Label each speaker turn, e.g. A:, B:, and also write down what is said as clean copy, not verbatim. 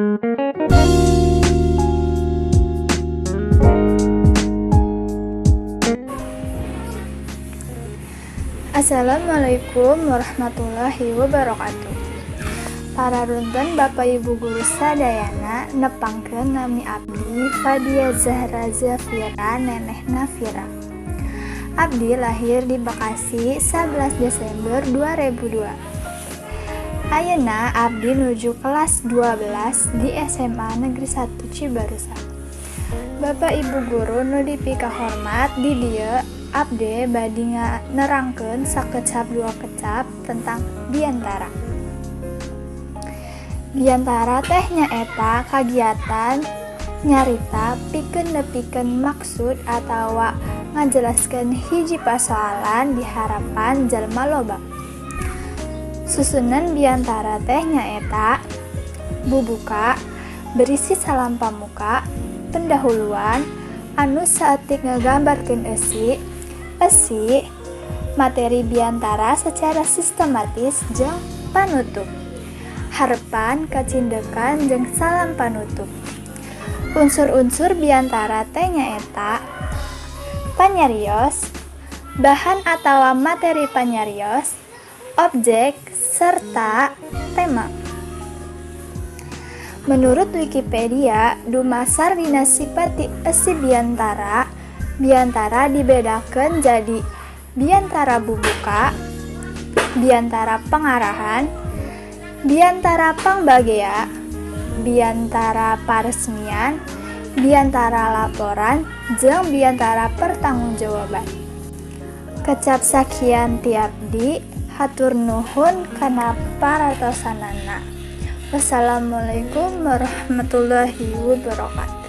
A: Assalamualaikum warahmatullahi wabarakatuh. Pangapunten, Bapak Ibu guru sadayana, nepangkeun nami abdi Fadia Zahra Zafira, neneh Nafira. Abdi lahir di Bekasi 11 Desember 2002. Ayeuna abdi nuju kelas 12 di SMA Negeri 1 Cibarusah. Bapak Ibu guru nu dipikahormat, di dieu abdi bade nerangkeun sakecap dua kecap tentang biantara. Biantara teh nyaeta kagiatan nyarita pikeun nepikeun maksud atawa ngajelaskeun hiji pasoalan di harapan jalma loba. Susunan biantara teh nyaeta bubuka berisi salam pamuka, pendahuluan anu saeutik ngagambarkeun eusi, eusi, materi biantara secara sistematis, jeung panutup. Harepan, kacindekan, jeung salam panutup. Unsur-unsur biantara teh nyaeta panyarios, bahan atawa materi panyarios, objek, serta tema. Menurut Wikipedia, dumasar dina sifat ti eusi biantara, biantara dibedakeun jadi biantara bubuka, biantara pangarahan, biantara pangbagea, biantara paresmian, biantara laporan, jeung biantara pertanggungjawaban. Kecap sakian ti abdi, hatur nuhun kana perhatosanana. Wassalamualaikum warahmatullahi wabarakatuh.